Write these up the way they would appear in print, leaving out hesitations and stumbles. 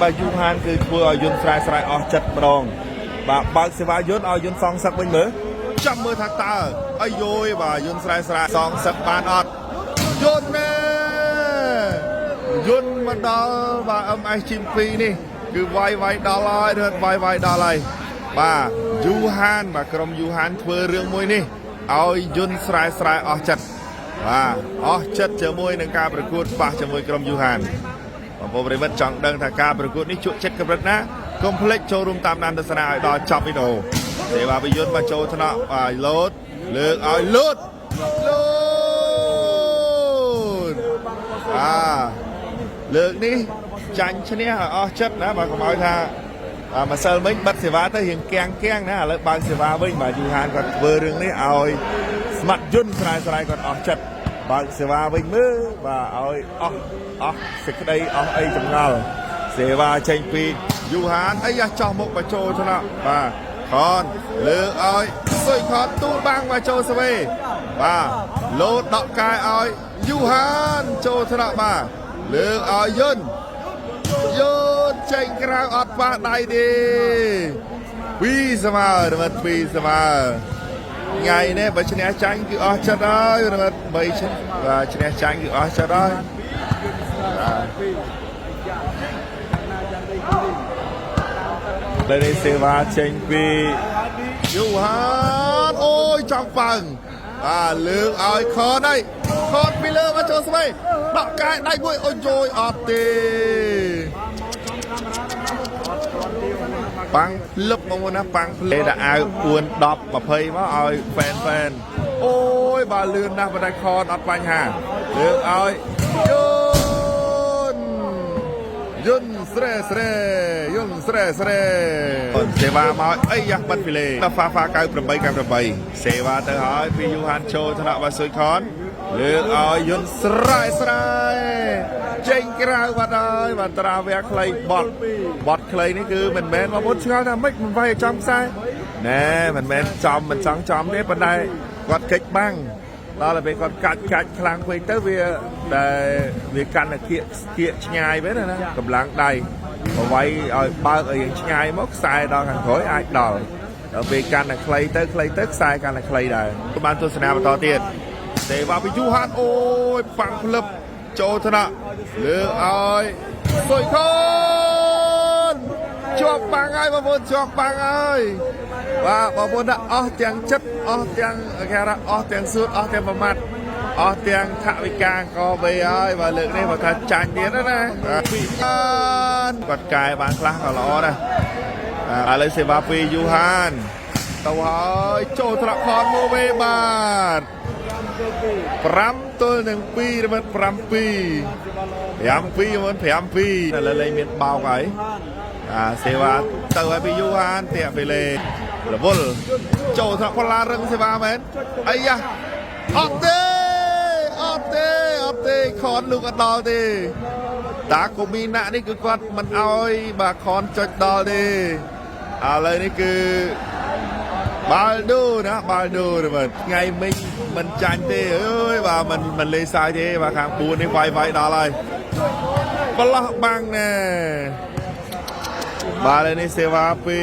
បាទយូហានគឺធ្វើឲ្យយន្តស្រែស្រែអស់ចិត្តម្ដងបាទបើកសេវាយន្តឲ្យយន្តសងសឹកវិញមើលចាំមើលថាតើអាយយបាទយន្តស្រែស្រែសងសឹកបានអត់យន្តណែយន្តមកដល់បាទ MSG2 នេះគឺវាយវាយដល់ហើយរត់វាយវាយដល់ហើយបាទយូហានបាទក្រុមយូហានធ្វើរឿងមួយនេះឲ្យយន្តស្រែស្រែអស់ចិត្តបាទអស់ចិត្តជាមួយនឹងការប្រកួតប៉ះជាមួយក្រុមយូហាន បងប្អូនប្រិយមិត្តចង់ដឹងថាការប្រកួតនេះជក់ចិត្តកម្រិតណាកុំភ្លេចចូលរួមតាមដានទស្សនាឲ្យដល់ចប់វីដេអូសេវាវិយុនមកចូលថ្នាក់បាទលោតលើកឲ្យលោតលោតអាលើកនេះចាញ់ឈ្នះឲ្យអស់ចិត្តណាបាទកុំឲ្យថាអាម្សិលមិញបិទសេវាទៅរៀងកៀងកៀងណាឥឡូវបើកសេវាវិញបាទយូហានគាត់ធ្វើរឿងនេះឲ្យស្មាត់យន្តស្រែស្រែគាត់អស់ចិត្តបើកសេវាវិញមើលបាទឲ្យអស់អស់សេចក្តីអស់អីចម្ងល់សេវាចេញពីយូហានអីយ៉ាចោះមុខមកចូលថ្នាក់បាទខនលើកឲ្យសុយខនទូលបាំងមកចូលស្វេបាទលោតដកកាយឲ្យយូហានចូលថ្នាក់បាទលើកឲ្យយុន យូនចេញក្រៅអត់ប៉ះដៃទេពីរស្មើរមិតពីរស្មើថ្ងៃនេះបើឈ្នះចាញ់គឺអស់ចិត្តហើយរមិត3ឈ្នះបាទឈ្នះចាញ់គឺអស់ចិត្តហើយបាទនេះសេវាចេញពីយូហានអូយចង់ប៉ើងបាទលើកឲ្យខនហើយខនពីលើមកចូលស្វ័យដកកែដៃមួយអូយយអត់ទេ ប៉ាំងភ្លឹបបងប្អូនណាប៉ាំងភ្លឹបដាក់អាវ4 10 20មកឲ្យហ្វេនហ្វេនអូយបាទលឿនណាស់បណ្ដៃខនអត់បញ្ហាលើកឲ្យយន្តយន្តស្រែស្រែយន្តស្រែស្រែសេវាមកអីយ៉ាស់បិទពីលេដល់ហ្វាហ្វា98 98សេវាទៅហើយពីយូហានចូលថ្នាក់បាសុយខនលើកឲ្យយន្តស្រែស្រែចេញក្រៅបាត់ហើយបាទត្រាវៈខ្លីបត់បត់ខ្លីនេះគឺមិនមែនបងប្អូនឆ្ងល់ថាម៉េចមិនវាយឲ្យចំខ្សែណែមិនមែនចំមិនចង់ចំទេប៉ុន្តែគាត់កិច្ចបាំងដល់ទៅពេលគាត់កាច់កាច់ខ្លាំងពេកទៅវាដែលវាកាន់តែគៀកគៀកឆ្ងាយវិញណាកម្លាំងដៃបើវាយឲ្យបើកឲ្យយើងឆ្ងាយមកខ្សែដល់ខាងក្រោយអាចដល់ដល់ពេលកាន់តែខ្លីទៅខ្លីទៅខ្សែកាន់តែខ្លីដែរបានទស្សនាបន្តទៀត សេវាពីយូហានអូយប៉ាំងភ្លឹបចូលថ្នាក់លើកឲ្យសុយខនជាប់បាំងហើយបងប្អូនជាប់បាំងហើយបាទបងប្អូនដាក់អស់ទាំងចិត្តអស់ទាំងគេថាអស់ទាំងសួតអស់ទាំងប្រមាត់អស់ទាំងថវិកាកបេហើយបាទលើកនេះបើថាចាញ់ទៀតណាបាទពីអានគាត់កែបានខ្លះក៏ល្អដែរបាទឥឡូវសេវាពីយូហានទៅហើយចូលថ្នាក់ខនមកវេបាទ 5ទល់នឹង2រមិត7 7មុន7 2ឥឡូវលេងមានបោកហើយអាសេវាទៅឲ្យពីយូហានតាក់ពីលេរវល់ចូលថ្នាក់ផល្លារឹងសេវាមែនអីយ៉ាអត់ទេអត់ទេអត់ទេខនលោកអត់ដល់ទេតាកូមីណាក់នេះគឺគាត់មិនអោយបាទខនចុចដល់ទេឥឡូវនេះគឺ បាល់ឌូណាបាល់ឌូរមើលថ្ងៃមិញមិនចាញ់ទេអើយបាទមិនមិនលេសាយទេបាទខាង4នេះវាយវាយដល់ហើយបលោះបាំងណែបាទឥឡូវនេះសេវាពី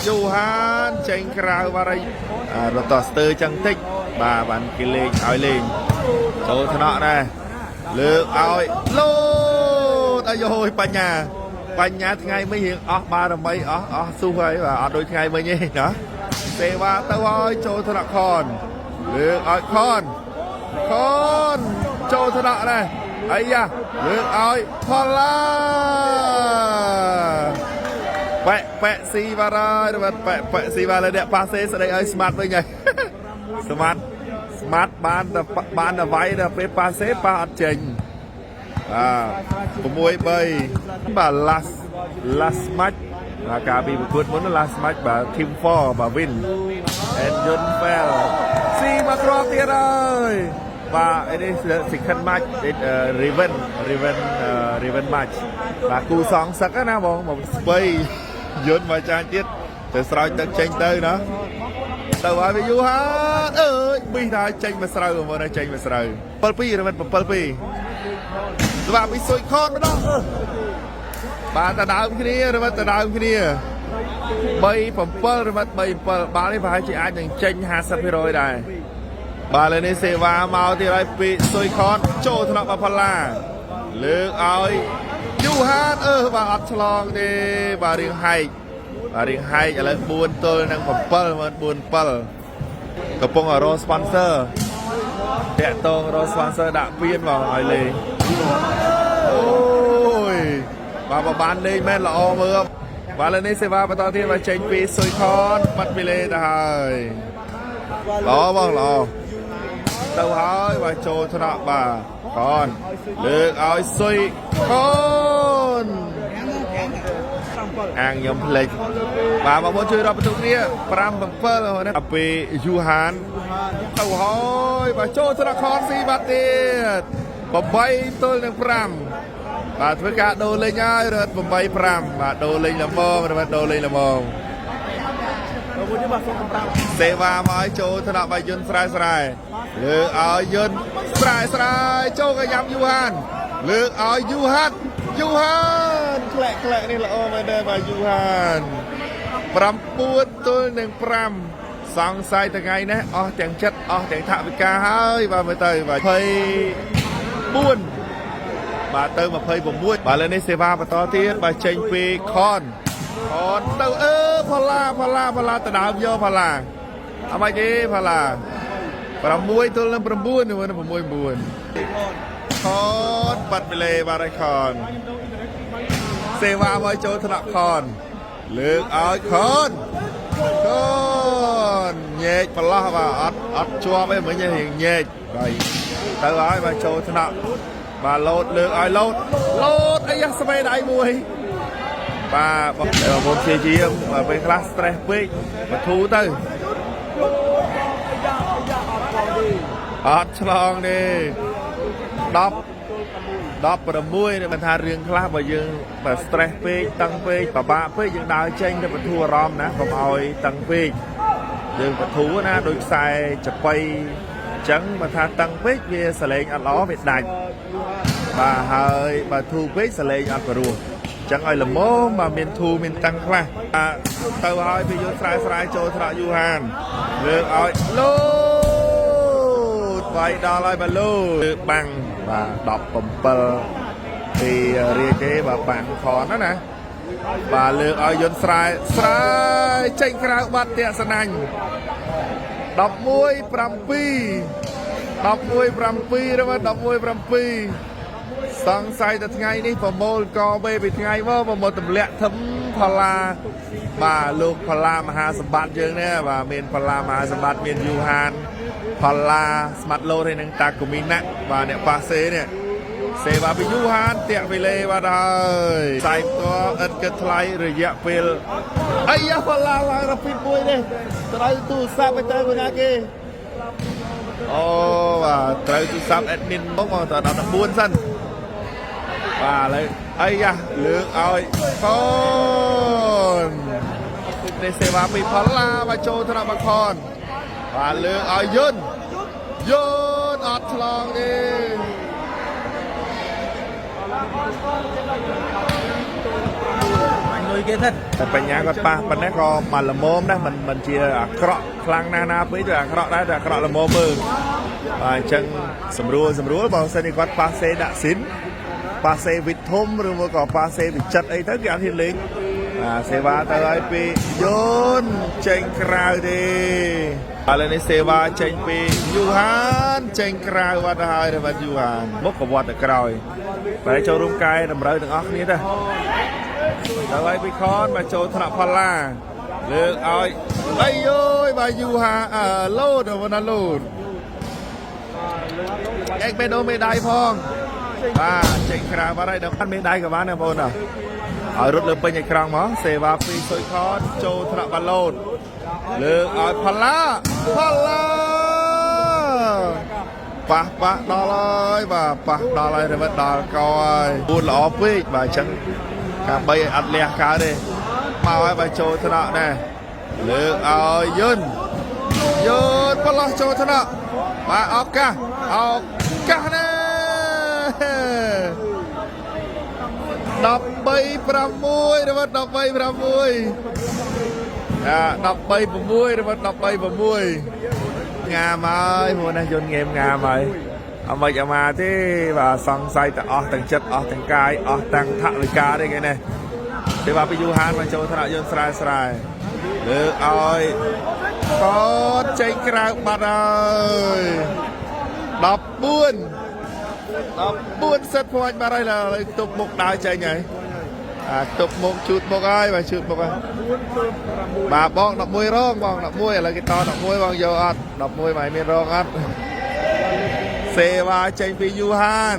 យូហានចេញក្រៅបាទហើយអារត់តស្ទើចឹងតិចបាទបានគេលេងឲ្យលេងចូលថ្នាក់ដែរលើកឲ្យលោតអាយយបញ្ញាបញ្ញាថ្ងៃមិញរៀងអស់បារមីអស់អស់ស៊ុះហើយបាទអត់ដូចថ្ងៃមិញទេណា សេវាទៅហើយចូលថ្នាក់ខនលើកឲ្យខនខនចូលថ្នាក់ដែរអាយ៉ាលើកឲ្យផល្លាប៉ែប៉ែស៊ីបារហើយបាទប៉ែប៉ែស៊ីបារលើអ្នកប៉ាសេស្ដីឲ្យស្មាត់វិញហើយស្មាត់ស្មាត់បានតែបានតែវាយដល់ពេលប៉ាសេប៉ាអត់ចេញបាទ6 3បាទ last last match បាទកាលពីប្រកួតមុន last match បាទ team 4បាទ win and Yun fell ស៊ីមកគ្រាប់ទៀតហើយបាទនេះ second match it revenge match បាទគូសងសឹកណាបងមកស្បៃយន្តមកចាញ់ទៀតទៅស្រោចទឹកចេញទៅណាទៅហើយវាយូរហើយអើយប៊ីថាចេញមកស្រូវបងប្អូនចេញមកស្រូវ7 2រមិត7 2ស្វាពីសុយខនម្ដង បាទតដើមគ្នារមិតតដើមគ្នា3 7រមិត3 7បាល់នេះប្រហែលជាអាចនឹងចេញ50%ដែរបាទលើនេះសេវាមកទៀតហើយពីសុយខនចូលថ្នាក់បាផល្លាលើកឲ្យយូហានអឺបាទអត់ឆ្លងទេបាទរៀងហែកបាទរៀងហែកឥឡូវ4ទល់នឹង7មើល4 7កំពុងតែរក sponsor តាក់តងរក sponsor ដាក់ពៀនមកឲ្យលេងអូយបាទបើបានលេងមែនល្អមើលបាទលើនេះសេវាបន្តទៀតមកចេញពីសុយខនបាត់ពីលេទៅហើយល្អបងល្អទៅហើយបាទចូលថ្នាក់បាទខនលើកឲ្យសុយខនអាងខ្ញុំភ្លេចបាទបងប្អូនជួយរាប់បន្ទុកគ្នា5 7ណាពីយូហាន ទៅហើយបាទចូលថ្នាក់ខនស៊ីបាត់ទៀត8ទល់នឹង5បាទធ្វើការដូរលេងហើយរត់8 5បាទដូរលេងល្មមរត់ដូរលេងល្មម មួយនេះបាទសូមកម្រាស់ សេវាមកឲ្យចូលថ្នាក់បាយយន្តស្រែស្រែលើកឲ្យយន្តស្រែស្រែចូលកញ្ញាំយូហានលើកឲ្យយូហានយូហានក្លែកក្លែកនេះល្អមែនទេបាទយូហាន9ទល់នឹង5សង្ស័យថ្ងៃនេះអស់ទាំងចិត្តអស់ទាំងថវិកាហើយបាទមើលទៅបាទ24បាទទៅ26បាទលើនេះសេវាបន្តទៀតបាទចេញពីខនខនទៅអឺផល្លាផល្លាផល្លាទៅដើមយកផល្លាអត់មិនទេផល្លា6ទល់នឹង9 6 9ខនបាត់ពីលេបាទឲ្យខនសេវាមកចូលថ្នាក់ខនលើកឲ្យខនខនញែកប្រឡោះបាទអត់អត់ជាប់ទេមិញរៀងញែកបាទទៅហើយបាទចូលថ្នាក់បាទលោតលើកឲ្យលោតលោតអីយ៉ាស្វេដៃមួយបាទបងប្អូនព្យាយាមបាទពេលខ្លះ stress ពេកបធូរទៅអត់ឆ្លងទេ10 16នេះមិនថារឿងខ្លះបើយើងបើ stress ពេកតឹងពេកពិបាកពេកយើងដើរចេញទៅបធូរអារម្មណ៍ណាកុំឲ្យតឹងពេកយើងបធូរណាដូចខ្សែចប៉ីអញ្ចឹងបើថាតឹងពេកវាសលេងអត់ល្អវាដាច់បាទហើយបើធូរពេកសលេងអត់ព្រោះអញ្ចឹងឲ្យល្មមបើមានធូរមានតឹងខ្លះបាទទៅហើយពេលយើងស្រែស្រែចូលថ្នាក់យូហានលើកឲ្យលោតវាយដល់ហើយបាទលោតបាំងបាទ17ពីរាជទេបាទបាំងខនណាណាបាទលើកឲ្យយន្តស្រែស្រែចេញក្រៅបាត់តាក់សណាញ់11 7 11 7ឬ11 7សង្ស័យតែថ្ងៃនេះប្រមូលកបេពីថ្ងៃមកប្រមូលទម្លាក់ធំផល្លាបាទលោកផល្លាមហាសម្បត្តិយើងនេះបាទមានផល្លាមហាសម្បត្តិមានយូហានផល្លាស្មាត់ឡូតហើយនឹងតាកូមីណាក់បាទអ្នកប៉ាសេនេះសេវាពីយូហានតាក់វិលេបាទហើយផ្សាយផ្ទាល់ឥតគិតថ្លៃរយៈពេលអាយ៉ាផល្លាឡើងរពីមួយនេះត្រូវទូរស័ព្ទទៅទៅណាគេ អូបាទត្រូវទូរស័ព្ទ admin មកមកតដល់14សិនបាទឥឡូវអីយ៉ាលើកឲ្យកូននេះសេវាពីផល្លាបាទចូលថ្នាក់បខនបាទលើកឲ្យយុនយុនអត់ឆ្លងទេ អញលុយគេសិន តែបញ្ញាគាត់ប៉ះប៉ុណ្ណេះក៏មកល្មមដែរមិនមិនជាអាក្រក់ខ្លាំងណាស់ណាពេកទេអាក្រក់ដែរតែអាក្រក់ល្មមមើលបាទអញ្ចឹងសម្រួលសម្រួលបើសិនជាគាត់ប៉ះសេដាក់ស៊ីន ប៉ាសេវិធុមឬមួយក៏ប៉ាសេវិចិត្រអីទៅគេអត់ហ៊ានលេងបាទសេវាទៅឲ្យពីយន្តចេញក្រៅទេឥឡូវនេះសេវាចេញពីយូហានចេញក្រៅបាត់ទៅហើយបាទយូហានមុខក៏វត្តទៅក្រោយបែរចូលរួមកែតម្រូវទាំងអស់គ្នាទៅទៅឲ្យពីខនមកចូលថ្នាក់ផល្លាលើកឲ្យអាយយបាទយូហាអឺលោតវណ្ណាលោតអេកបេដូមេដៃផង បាទចេញក្រៅបាត់ហើយដល់បានមានដៃក៏បានដែរបងប្អូនណាឲ្យរត់លើពេញអេក្រង់មកសេវាពីសុយខនចូលថ្នាក់បាឡូតលើកឲ្យផល្លាផល្លាប៉ះប៉ះដល់ហើយបាទប៉ះដល់ហើយរវិតដល់កហើយពួនល្អពេកបាទអញ្ចឹងការបីឲ្យអត់លះកើតទេមកហើយបាទចូលថ្នាក់ដែរលើកឲ្យយុនយុនប្រឡោះចូលថ្នាក់បាទឱកាសឱកាសណា 13 6របស់13 6អា13 6របស់13 6ងាមហើយព្រោះណាយន្តងេមងាមហើយអត់មិនអាមាទេបាទសង្ស័យតែអស់ទាំងចិត្តអស់ទាំងកាយអស់ទាំងថវិកាទេគេនេះទេបាទពីយូហានមកចូលថ្នាក់យន្តស្រែស្រែលើកឲ្យកតចេញក្រៅបាត់ហើយ14 14 set point បាត់ហើយឡើយខ្ទប់មុខដើរចេញហើយអាខ្ទប់មុខជូតមុខហើយបាទជូតមុខហើយ 4ទល់6 បាទបង11រងបង11ឥឡូវគេត11បងយកអត់11មកមានរងអត់សេវាចេញពីយូហាន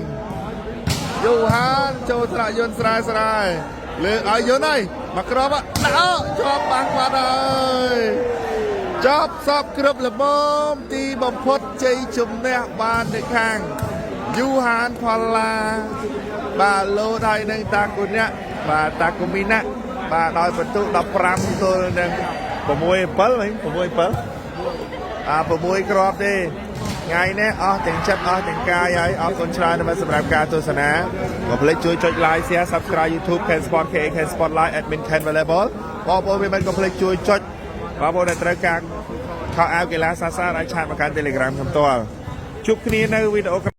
យូហានចូលថ្នាក់យន្តស្រែស្រែលើកឲ្យយន្តហើយមកក្របដាក់ជាប់បាំងបាត់ហើយចប់សពគ្រប់ល្មមទីបំផុតជ័យជំនះបាននៅខាងយូហានផល្លាបាទលោដៃនឹងតាគុណៈបាទតាគុមីណៈបាទដោយបន្ទុក15ទល់នឹង6 7វិញ6 7អា6គ្រាប់ទេថ្ងៃនេះអស់ទាំងចិត្តអស់ទាំងកាយហើយអរគុណច្រើនណាស់សម្រាប់ការទស្សនាកុំភ្លេចជួយចុច like share subscribe YouTube Ken Sport KA Ken Sport Live Admin Ken Available បងប្អូនវាមិនកុំភ្លេចជួយចុចបងប្អូនដែលត្រូវការខោអាវកីឡាសាស្ត្រអាច chat មកកាន់ Telegram ខ្ញុំផ្ទាល់ជួបគ្នានៅវីដេអូក្រោយ។